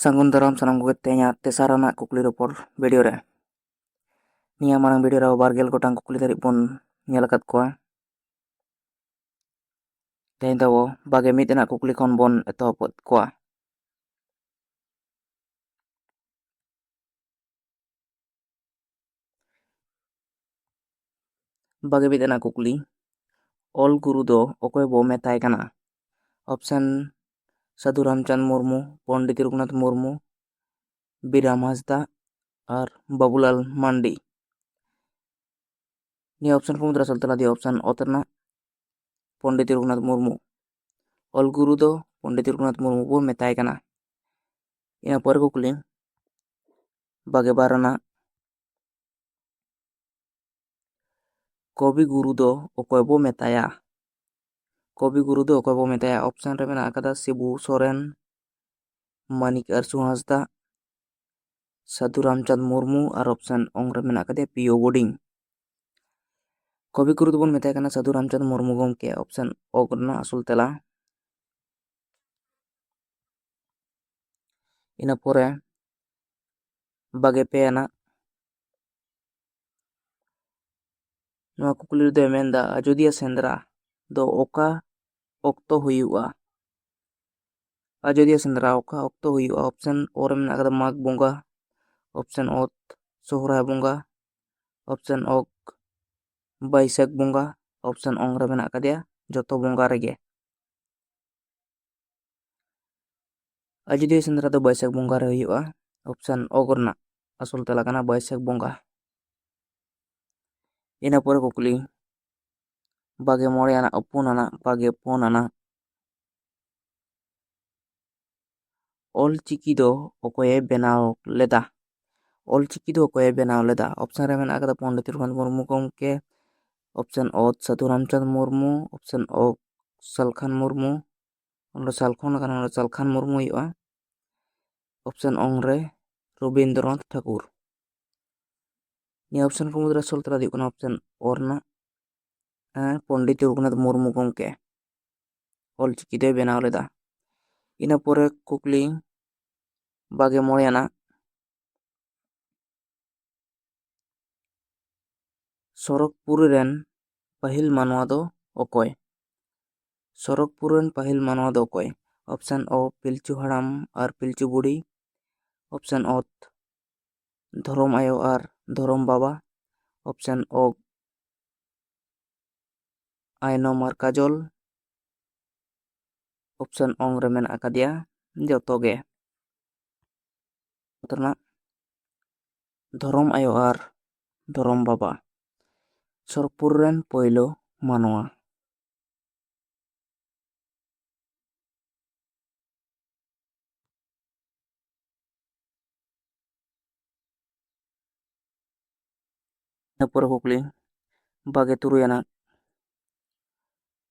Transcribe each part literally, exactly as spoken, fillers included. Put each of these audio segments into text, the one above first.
ᱥᱟᱹᱜᱩᱱ ᱫᱟᱨᱟᱢ ᱥᱟᱱᱟᱢ ᱠᱚᱜᱮ ᱛᱮᱦᱮᱧᱟᱜ ᱛᱮᱥᱟᱨ ᱟᱱᱟᱜ ᱠᱩᱠᱞᱤ ᱨᱚᱯᱚᱲ ᱵᱷᱤᱰᱤᱭᱳ ᱨᱮ᱾ ᱱᱤᱭᱟᱹ ᱢᱟᱲᱟᱝ ᱵᱷᱤᱰᱤᱭᱳ ᱨᱮ ᱟᱵᱚ ᱵᱟᱨ ᱜᱮᱞ ᱜᱚᱴᱟᱝ ᱠᱩᱠᱞᱤ ᱫᱷᱟᱹᱨᱤᱡ ᱵᱚᱱ ᱧᱮᱞ ᱟᱠᱟᱫ ᱠᱚᱣᱟ᱾ ᱛᱮᱦᱮᱧ ᱫᱚ ᱟᱵᱚ ᱵᱟᱜᱮ ᱢᱤᱫ ᱨᱮᱱᱟᱜ ᱠᱩᱠᱞᱤ ᱠᱷᱚᱱ ᱵᱚᱱ ᱮᱛᱚᱦᱚᱵ ᱠᱚᱣᱟ᱾ ᱵᱟᱜᱮ ᱢᱤᱫ ᱨᱮᱱᱟᱜ ᱠᱩᱠᱞᱤ, ᱚᱞ ᱜᱩᱨᱩ ᱫᱚ ᱚᱠᱚᱭ ᱵᱚ ᱢᱮᱛᱟᱭ ᱠᱟᱱᱟ? ᱚᱯᱥᱮᱱ, ᱥᱟᱹᱫᱷᱩ ᱨᱟᱢᱪᱟᱸᱫᱽ ᱢᱩᱨᱢᱩ, ᱯᱚᱱᱰᱤᱛ ᱨᱚᱜᱷᱩᱱᱟᱛᱷ ᱢᱩᱨᱢᱩ, ᱵᱤᱨᱟᱢ ᱦᱟᱸᱥᱫᱟ ᱟᱨ ᱵᱟᱵᱩᱞᱟᱞ ᱢᱟᱱᱰᱤ᱾ ᱱᱤᱭᱟᱹ ᱚᱯᱥᱮᱱ ᱠᱚ ᱢᱩᱫᱽᱨᱮ ᱥᱚᱞᱛᱮ ᱞᱟᱫᱤ ᱚᱯᱥᱮᱱ ᱚᱛ ᱨᱮᱱᱟᱜ ᱯᱚᱱᱰᱤᱛ ᱨᱚᱜᱷᱩᱱᱟᱛᱷ ᱢᱩᱨᱢᱩ᱾ ᱚᱞ ᱜᱩᱨᱩ ᱫᱚ ᱯᱚᱱᱰᱤᱛ ᱨᱚᱜᱷᱩᱱᱟᱛᱷ ᱢᱩᱨᱢᱩ ᱵᱚ ᱢᱮᱛᱟᱭ ᱠᱟᱱᱟ᱾ ᱤᱱᱟᱹ ᱯᱚᱨᱮ ᱠᱩᱠᱞᱤ, ᱵᱟᱜᱮ ᱵᱟᱨ ᱨᱮᱱᱟᱜ, ᱠᱚᱵᱤ ᱜᱩᱨᱩ ᱫᱚ ᱚᱠᱚᱭ ᱵᱚ ᱢᱮᱛᱟᱭᱟ? ᱠᱚᱵᱤ ᱜᱩᱨᱩ ᱫᱚ ᱚᱠᱚᱭ ᱵᱚ ᱢᱮᱛᱟᱭᱟ? ᱚᱯᱥᱮᱱ ᱨᱮ ᱢᱮᱱᱟᱜ ᱟᱠᱟᱫᱟ ᱥᱤᱵᱩ ᱥᱚᱨᱮᱱ, ᱢᱟᱱᱤᱠ ᱟᱨᱥᱩ ᱦᱟᱸᱥᱫᱟ, ᱥᱟᱹᱫᱷᱩ ᱨᱟᱢᱪᱟᱸᱫᱽ ᱢᱩᱨᱢᱩ ᱟᱨ ᱚᱯᱥᱮᱱ ᱚᱝ ᱨᱮ ᱢᱮᱱᱟᱜ ᱟᱠᱟᱫᱮᱭᱟ ᱯᱤ ᱳ ᱵᱳᱰᱤᱝ᱾ ᱠᱚᱵᱤ ᱜᱩᱨᱩ ᱫᱚᱵᱚᱱ ᱢᱮᱛᱟᱭ ᱠᱟᱱᱟ ᱥᱟᱹᱫᱷᱩ ᱨᱟᱢᱪᱟᱸᱫᱽ ᱢᱩᱨᱢᱩ ᱜᱚᱢᱠᱮ, ᱚᱯᱥᱮᱱ ᱚᱜ ᱨᱮᱱᱟᱜ ᱟᱥᱚᱞ ᱛᱮᱞᱟ᱾ ᱤᱱᱟᱹ ᱯᱚᱨᱮ ᱵᱟᱜᱮ ᱯᱮ ᱟᱱᱟᱜ, ᱱᱚᱣᱟ ᱠᱩᱠᱞᱤ ᱨᱮᱫᱚᱭ ᱢᱮᱱᱫᱟ, ᱟᱡᱳᱫᱤᱭᱟᱹ ᱥᱮᱸᱫᱽᱨᱟ ᱫᱚ ᱚᱠᱟ ᱚᱠᱛᱚ ᱦᱩᱭᱩᱜᱼᱟ? ᱟᱡᱳᱫᱤᱭᱟᱹ ᱥᱮᱸᱫᱽᱨᱟ ᱚᱠᱟ ᱚᱠᱛᱚ ᱦᱩᱭᱩᱜᱼᱟ? ᱚᱯᱥᱮᱱ ᱚ ᱨᱮ ᱢᱮᱱᱟᱜ ᱟᱠᱟᱫᱟ ᱢᱟᱜᱽ ᱵᱚᱸᱜᱟ, ᱚᱯᱥᱮᱱ ᱚᱛ ᱥᱚᱦᱨᱟᱭ ᱵᱚᱸᱜᱟ, ᱚᱯᱥᱮᱱ ᱚᱠ ᱵᱟᱹᱭᱥᱟᱹᱠᱷ ᱵᱚᱸᱜᱟ, ᱚᱯᱥᱮᱱ ᱚᱝ ᱨᱮ ᱢᱮᱱᱟᱜ ᱟᱠᱟᱫᱮᱭᱟ ᱡᱚᱛᱚ ᱵᱚᱸᱜᱟ ᱨᱮᱜᱮ᱾ ᱟᱡᱳᱫᱤᱭᱟᱹ ᱥᱮᱸᱫᱽᱨᱟ ᱫᱚ ᱵᱟᱹᱭᱥᱟᱹᱠᱷ ᱵᱚᱸᱜᱟ ᱨᱮ ᱦᱩᱭᱩᱜᱼᱟ᱾ ᱚᱯᱥᱮᱱ ᱚᱜ ᱨᱮᱱᱟᱜ ᱟᱥᱚᱞ ᱛᱮᱞᱟ ᱠᱟᱱᱟ ᱵᱟᱹᱭᱥᱟᱹᱠᱷ ᱵᱚᱸᱜᱟ᱾ ᱤᱱᱟᱹ ᱯᱚᱨᱮ ᱠᱩᱠᱞᱤ, ᱵᱟᱜᱮ ᱢᱚᱬᱮ ᱟᱱᱟᱜ, ᱯᱩᱱ ᱟᱱᱟᱜ, ᱵᱟᱜᱮ ᱯᱩᱱ ᱟᱱᱟᱜ, ᱚᱞ ᱪᱤᱠᱤ ᱫᱚ ᱚᱠᱚᱭᱮ ᱵᱮᱱᱟᱣ ᱞᱮᱫᱟ? ᱚᱞ ᱪᱤᱠᱤ ᱫᱚ ᱚᱠᱚᱭᱮ ᱵᱮᱱᱟᱣ ᱞᱮᱫᱟ? ᱚᱯᱥᱮᱱ ᱨᱮ ᱢᱮᱱᱟᱜ ᱟᱠᱟᱫᱟ ᱯᱚᱱᱰᱤᱛ ᱨᱚᱜᱷᱩᱱᱟᱛᱷ ᱢᱩᱨᱢᱩ ᱜᱚᱢᱠᱮ, ᱚᱯᱥᱮᱱ ᱚᱛ ᱥᱟᱹᱫᱷᱩ ᱨᱟᱢᱪᱟᱸᱫᱽ ᱢᱩᱨᱢᱩ, ᱚᱯᱥᱮᱱ ᱚ ᱥᱟᱞᱠᱷᱟᱱ ᱢᱩᱨᱢᱩ, ᱚᱸᱰᱮ ᱥᱟᱞᱠᱷᱚᱱ ᱟᱠᱟᱱᱟ, ᱚᱸᱰᱮ ᱥᱟᱞᱠᱷᱟᱱ ᱢᱩᱨᱢᱩ ᱦᱩᱭᱩᱜᱼᱟ᱾ ᱚᱯᱥᱮᱱ ᱚᱝ ᱨᱮ ᱨᱚᱵᱤᱱᱫᱨᱚᱱᱟᱛᱷ ᱴᱷᱟᱠᱩᱨ᱾ ᱱᱤᱭᱟᱹ ᱚᱯᱥᱮᱱ ᱠᱚ ᱢᱩᱫᱽᱨᱮ ᱟᱥᱚᱞ ᱛᱮᱞᱟ ᱫᱚ ᱦᱩᱭᱩᱜ ᱠᱟᱱᱟ ᱚᱯᱥᱮᱱ ᱚ ᱨᱮᱱᱟᱜ, ᱦᱮᱸ, ᱯᱚᱱᱰᱤᱛ ᱨᱚᱜᱷᱩᱱᱟᱛᱷ ᱢᱩᱨᱢᱩ ᱜᱚᱢᱠᱮ ᱚᱞ ᱪᱤᱠᱤ ᱫᱚᱭ ᱵᱮᱱᱟᱣ ᱞᱮᱫᱟ᱾ ᱤᱱᱟᱹ ᱯᱚᱨᱮ ᱠᱩᱠᱞᱤ, ᱵᱟᱜᱮ ᱢᱚᱬᱮ ᱟᱱᱟᱜ, ᱥᱚᱨᱚᱜᱽᱯᱩᱨᱤ ᱨᱮᱱ ᱯᱟᱹᱦᱤᱞ ᱢᱟᱱᱣᱟ ᱫᱚ ᱚᱠᱚᱭ? ᱥᱚᱨᱚᱜᱽᱯᱩᱨ ᱨᱮᱱ ᱯᱟᱹᱦᱤᱞ ᱢᱟᱱᱣᱟ ᱫᱚ ᱚᱠᱚᱭ? ᱚᱯᱥᱮᱱ ᱚ, ᱯᱤᱞᱪᱩ ᱦᱟᱲᱟᱢ ᱟᱨ ᱯᱤᱞᱪᱩ ᱵᱩᱲᱦᱤ᱾ ᱚᱯᱥᱮᱱ ᱚᱛ, ᱫᱷᱚᱨᱚᱢ ᱟᱭᱳ ᱟᱨ ᱫᱷᱚᱨᱚᱢ ᱵᱟᱵᱟ᱾ ᱚᱯᱥᱮᱱ ᱚ, ᱟᱭᱱᱚᱢ ᱟᱨ ᱠᱟᱡᱚᱞ᱾ ᱚᱯᱥᱮᱱ ᱚᱝ ᱨᱮ ᱢᱮᱱᱟᱜ ᱟᱠᱟᱫᱮᱭᱟ ᱡᱚᱛᱚ ᱜᱮ᱾ ᱨᱮᱱᱟᱜ ᱫᱷᱚᱨᱚᱢ ᱟᱭᱳ ᱟᱨ ᱫᱷᱚᱨᱚᱢ ᱵᱟᱵᱟ, ᱥᱚᱨᱚᱜᱽᱯᱩᱨ ᱨᱮᱱ ᱯᱳᱭᱞᱳ ᱢᱟᱱᱣᱟ᱾ ᱤᱱᱟᱹ ᱯᱚᱨᱮ ᱠᱩᱠᱞᱤ, ᱵᱟᱜᱮ ᱛᱩᱨᱩᱭ ᱟᱱᱟᱜ,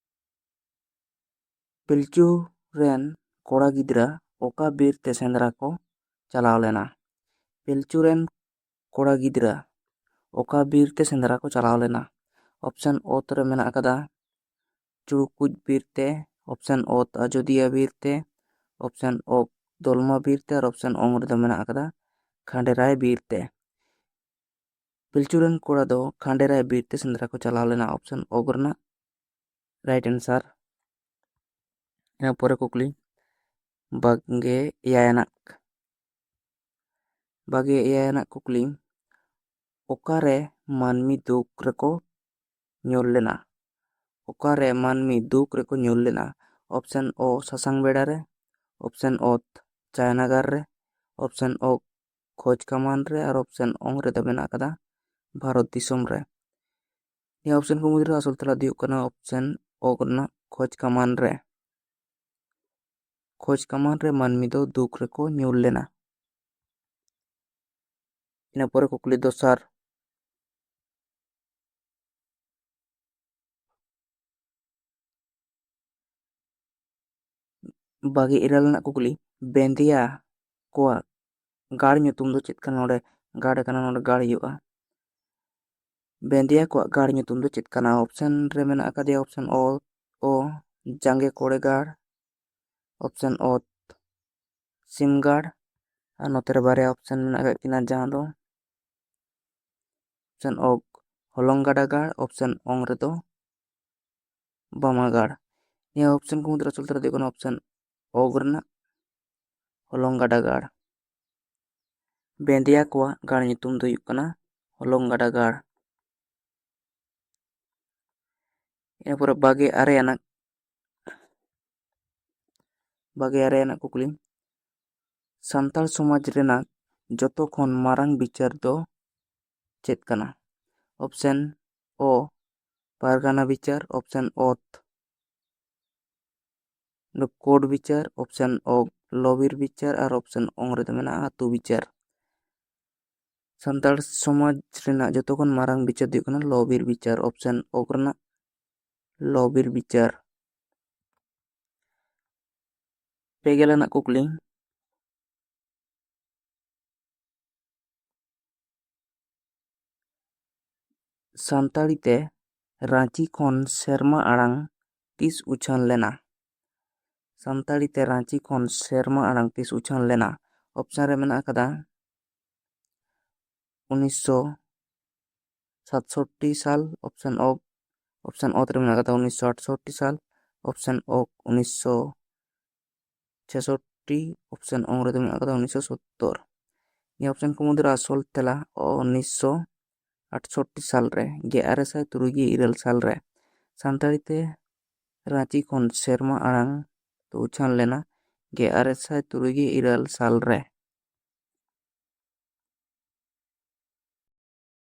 ᱯᱤᱞᱪᱩ ᱨᱮᱱ ᱠᱚᱲᱟ ᱜᱤᱫᱽᱨᱟᱹ ᱚᱠᱟ ᱵᱤᱨ ᱛᱮ ᱥᱮᱸᱫᱽᱨᱟ ᱠᱚ ᱪᱟᱞᱟᱣ ᱞᱮᱱᱟ? ᱯᱤᱞᱪᱩ ᱨᱮᱱ ᱠᱚᱲᱟ ᱜᱤᱫᱽᱨᱟᱹ ᱚᱠᱟ ᱵᱤᱨ ᱛᱮ ᱥᱮᱸᱫᱽᱨᱟ ᱠᱚ ᱪᱟᱞᱟᱣ ᱞᱮᱱᱟ? ᱚᱯᱥᱮᱱ ᱚᱛ ᱨᱮ ᱢᱮᱱᱟᱜ ᱟᱠᱟᱫᱟ ᱪᱩᱲᱠᱩᱡ ᱵᱤᱨ ᱛᱮ, ᱚᱯᱥᱮᱱ ᱚᱛ ᱟᱡᱚᱫᱤᱭᱟᱹ ᱵᱤᱨ ᱛᱮ, ᱚᱯᱥᱮᱱ ᱚᱠ ᱫᱚᱞᱢᱟ ᱵᱤᱨ ᱛᱮ, ᱟᱨ ᱚᱯᱥᱮᱱ ᱚᱝ ᱨᱮᱫᱚ ᱢᱮᱱᱟᱜ ᱟᱠᱟᱫᱟ ᱠᱷᱟᱸᱰᱮᱨᱟᱭ ᱵᱤᱨ ᱛᱮ᱾ ᱯᱤᱞᱪᱩ ᱨᱮᱱ ᱠᱚᱲᱟ ᱫᱚ ᱠᱷᱟᱸᱰᱮᱨᱟᱭ ᱵᱤᱨ ᱛᱮ ᱥᱮᱸᱫᱽᱨᱟ ᱠᱚ ᱪᱟᱞᱟᱣ ᱞᱮᱱᱟ, ᱚᱯᱥᱮᱱ ᱚᱜ ᱨᱮᱱᱟᱜ ᱨᱟᱭᱤᱴ ᱮᱱᱥᱟᱨ᱾ ᱤᱱᱟᱹ ᱯᱚᱨᱮ ᱠᱩᱠᱞᱤ, ᱵᱟᱜᱮ ᱮᱭᱟᱭ ᱟᱱᱟᱜ, ᱵᱟᱜᱮ ᱮᱭᱟᱭ ᱟᱱᱟᱜ ᱠᱩᱠᱞᱤ, ᱚᱠᱟᱨᱮ ᱢᱟᱹᱱᱢᱤ ᱫᱩᱠ ᱨᱮᱠᱚ ᱧᱩᱨ ᱞᱮᱱᱟ? ᱚᱠᱟᱨᱮ ᱢᱟᱹᱱᱢᱤ ᱫᱩᱠ ᱨᱮᱠᱚ ᱧᱩᱨ ᱞᱮᱱᱟ? ᱚᱯᱥᱮᱱ ᱚ, ᱥᱟᱥᱟᱝ ᱵᱮᱲᱟ ᱨᱮ᱾ ᱚᱯᱥᱮᱱ ᱚᱛ, ᱪᱟᱭᱱᱟᱜᱟᱨ ᱨᱮ᱾ ᱚᱯᱥᱮᱱ ᱚᱠ, ᱠᱷᱚᱡᱽ ᱠᱟᱢᱟᱱ ᱨᱮ᱾ ᱟᱨ ᱚᱯᱥᱮᱱ ᱚᱝ ᱨᱮᱫᱚ ᱢᱮᱱᱟᱜ ᱟᱠᱟᱫᱟ ᱵᱷᱟᱨᱚᱛ ᱫᱤᱥᱚᱢ ᱨᱮ᱾ ᱱᱤᱭᱟᱹ ᱚᱯᱥᱮᱱ ᱠᱚ ᱢᱩᱫᱽᱨᱮ ᱟᱥᱚᱞ ᱛᱮᱞᱟ ᱫᱚ ᱦᱩᱭᱩᱜ ᱠᱟᱱᱟ ᱚᱯᱥᱮᱱ ᱚᱠ ᱨᱮᱱᱟᱜ ᱠᱷᱚᱡᱽ ᱠᱟᱢᱟᱱ ᱨᱮ᱾ ᱠᱷᱚᱡᱽ ᱠᱟᱢᱟᱱ ᱨᱮ ᱢᱟᱹᱱᱢᱤ ᱫᱚ ᱫᱩᱠ ᱨᱮᱠᱚ ᱧᱩᱨ ᱞᱮᱱᱟ᱾ ᱤᱱᱟᱹ ᱯᱚᱨᱮ ᱠᱩᱠᱞᱤ ᱫᱚᱥᱟᱨ, ᱵᱟᱜᱮ ᱤᱨᱟᱹᱞ ᱨᱮᱱᱟᱜ ᱠᱩᱠᱞᱤ, ᱵᱮᱸᱫᱮᱭᱟ ᱠᱚᱣᱟᱜ ᱜᱟᱲ ᱧᱩᱛᱩᱢ ᱫᱚ ᱪᱮᱫ ᱠᱟᱱᱟ? ᱱᱚᱰᱮ ᱜᱟᱲ ᱠᱟᱱᱟ, ᱱᱚᱰᱮ ᱜᱟᱲ ᱦᱩᱭᱩᱜᱼᱟ᱾ ᱵᱮᱸᱫᱮᱭᱟ ᱠᱚᱣᱟᱜ ᱜᱟᱲ ᱧᱩᱛᱩᱢ ᱫᱚ ᱪᱮᱫ ᱠᱟᱱᱟ? ᱚᱯᱥᱮᱱ ᱨᱮ ᱢᱮᱱᱟᱜ ᱟᱠᱟᱫᱮᱭᱟ ᱚᱯᱥᱮᱱ ᱚ, ᱚ, ᱡᱟᱸᱜᱮ ᱠᱚᱲᱮ ᱜᱟᱲ᱾ ᱚᱯᱥᱮᱱ ᱚᱛ, ᱥᱤᱢᱜᱟᱲ᱾ ᱟᱨ ᱱᱚᱛᱮ ᱨᱮ ᱵᱟᱨᱭᱟ ᱚᱯᱥᱮᱱ ᱢᱮᱱᱟᱜ ᱟᱠᱟᱫ ᱠᱤᱱᱟ, ᱡᱟᱦᱟᱸ ᱫᱚ ᱚᱯᱥᱮᱱ ᱚᱜ ᱦᱚᱞᱚᱝ ᱜᱟᱰᱟ ᱜᱟᱲ, ᱚᱯᱥᱮᱱ ᱚᱝ ᱨᱮᱫᱚ ᱵᱟᱢᱟ ᱜᱟᱲ᱾ ᱱᱤᱭᱟᱹ ᱚᱯᱥᱮᱱ ᱠᱚ ᱢᱩᱫᱽᱨᱮ ᱟᱥᱚᱞ ᱫᱷᱟᱨᱟ ᱫᱚ ᱦᱩᱭᱩᱜ ᱠᱟᱱᱟ ᱚᱯᱥᱮᱱ ᱚᱜ ᱨᱮᱱᱟᱜ ᱦᱚᱞᱚᱝ ᱜᱟᱰᱟ ᱜᱟᱲ᱾ ᱵᱮᱸᱫᱮᱭᱟ ᱠᱚᱣᱟᱜ ᱜᱟᱲ ᱧᱩᱛᱩᱢ ᱫᱚ ᱦᱩᱭᱩᱜ ᱠᱟᱱᱟ ᱦᱚᱞᱚᱝ ᱜᱟᱰᱟ ᱜᱟᱲ᱾ ᱤᱱᱟᱹ ᱯᱚᱨᱮ ᱵᱟᱜᱮ ᱟᱨᱮ ᱟᱱᱟᱜ, ᱵᱟᱜᱮ ᱟᱨᱮ ᱟᱱᱟᱜ ᱠᱩᱠᱞᱤ, ᱥᱟᱱᱛᱟᱲ ᱥᱚᱢᱟᱡᱽ ᱨᱮᱱᱟᱜ ᱡᱚᱛᱚ ᱠᱷᱚᱱ ᱢᱟᱨᱟᱝ ᱵᱤᱪᱟᱹᱨ ᱫᱚ ᱪᱮᱫ ᱠᱟᱱᱟ? ᱚᱯᱥᱮᱱ ᱚ, ᱯᱟᱨᱜᱟᱱᱟ ᱵᱤᱪᱟᱹᱨ, ᱚᱯᱥᱮᱱ ᱚᱛ, ᱠᱳᱰ ᱵᱤᱪᱟᱹᱨ, ᱚᱯᱥᱮᱱ ᱚ, ᱞᱚᱵᱤᱨ ᱵᱤᱪᱟᱹᱨ, ᱟᱨ ᱚᱯᱥᱮᱱ ᱚᱝ ᱨᱮᱫᱚ ᱢᱮᱱᱟᱜᱼᱟ ᱟᱹᱛᱩ ᱵᱤᱪᱟᱹᱨ᱾ ᱥᱟᱱᱛᱟᱲ ᱥᱚᱢᱟᱡᱽ ᱨᱮᱱᱟᱜ ᱡᱚᱛᱚ ᱠᱷᱚᱱ ᱢᱟᱨᱟᱝ ᱵᱤᱪᱟᱹᱨ ᱫᱚ ᱦᱩᱭᱩᱜ ᱠᱟᱱᱟ ᱞᱚᱵᱤᱨ ᱵᱤᱪᱟᱹᱨ, ᱚᱯᱥᱮᱱ ᱚᱜ ᱨᱮᱱᱟᱜ ᱞᱚᱵᱤᱨ ᱵᱤᱪᱟᱹᱨ᱾ ᱯᱮ ᱜᱮᱞ ᱟᱱᱟᱜ ᱠᱩᱠᱞᱤ, ᱥᱟᱱᱛᱟᱲᱤ ᱛᱮ ᱨᱟᱸᱪᱤ ᱠᱷᱚᱱ ᱥᱮᱨᱢᱟ ᱟᱲᱟᱝ ᱛᱤᱥ ᱩᱪᱷᱟᱹᱱ ᱞᱮᱱᱟ? ᱥᱟᱱᱛᱟᱲᱤ ᱛᱮ ᱨᱟᱸᱪᱤ ᱠᱷᱚᱱ ᱥᱮᱨᱢᱟ ᱟᱲᱟᱝ ᱛᱤᱥ ᱩᱪᱷᱟᱹᱱ ᱞᱮᱱᱟ? ᱚᱯᱥᱮᱱ ᱨᱮ ᱢᱮᱱᱟᱜ ᱟᱠᱟᱫᱟ ᱩᱱᱤᱥᱥᱚ ᱥᱟᱛᱥᱚᱴᱴᱤ ᱥᱟᱞ, ᱚᱯᱥᱮᱱ ᱚᱜ, ᱚᱯᱥᱮᱱ ᱚᱛ ᱨᱮ ᱢᱮᱱᱟᱜ ᱟᱠᱟᱫᱟ ᱩᱱᱤᱥᱥᱚ ᱟᱴᱥᱚᱴᱴᱤ ᱥᱟᱞ, ᱚᱯᱥᱮᱱ ᱚᱜ ᱩᱱᱤᱥᱥᱚ ᱪᱷᱮᱥᱚᱴᱴᱤ, ᱚᱯᱥᱮᱱ ᱚᱝ ᱨᱮᱫᱚ ᱢᱮᱱᱟᱜ ᱟᱠᱟᱫᱟ ᱩᱱᱤᱥᱥᱚ ᱥᱚᱛᱛᱚᱨ᱾ ᱱᱤᱭᱟᱹ ᱚᱯᱥᱮᱱ ᱠᱚ ᱢᱩᱫᱽᱨᱮ ᱟᱥᱚᱞ ᱛᱮᱞᱟ ᱩᱱᱤᱥᱥᱚ ᱟᱴᱥᱚᱴᱴᱤ ᱥᱟᱞ ᱨᱮ, ᱜᱮᱞ ᱟᱨᱮ ᱥᱟᱭ ᱛᱩᱨᱩᱭ ᱜᱮᱞ ᱤᱨᱟᱹᱞ ᱥᱟᱞ ᱨᱮ᱾ ᱥᱟᱱᱛᱟᱲᱤ ᱛᱮ ᱨᱟᱸᱪᱤ ᱠᱷᱚᱱ ᱥᱮᱨᱢᱟ ᱟᱲᱟᱝ ᱫᱚ ᱩᱪᱷᱟᱹᱱ ᱞᱮᱱᱟ ᱜᱮᱞ ᱟᱨᱮ ᱥᱟᱭ ᱛᱩᱨᱩᱭ ᱜᱮᱞ ᱤᱨᱟᱹᱞ ᱥᱟᱞ ᱨᱮ᱾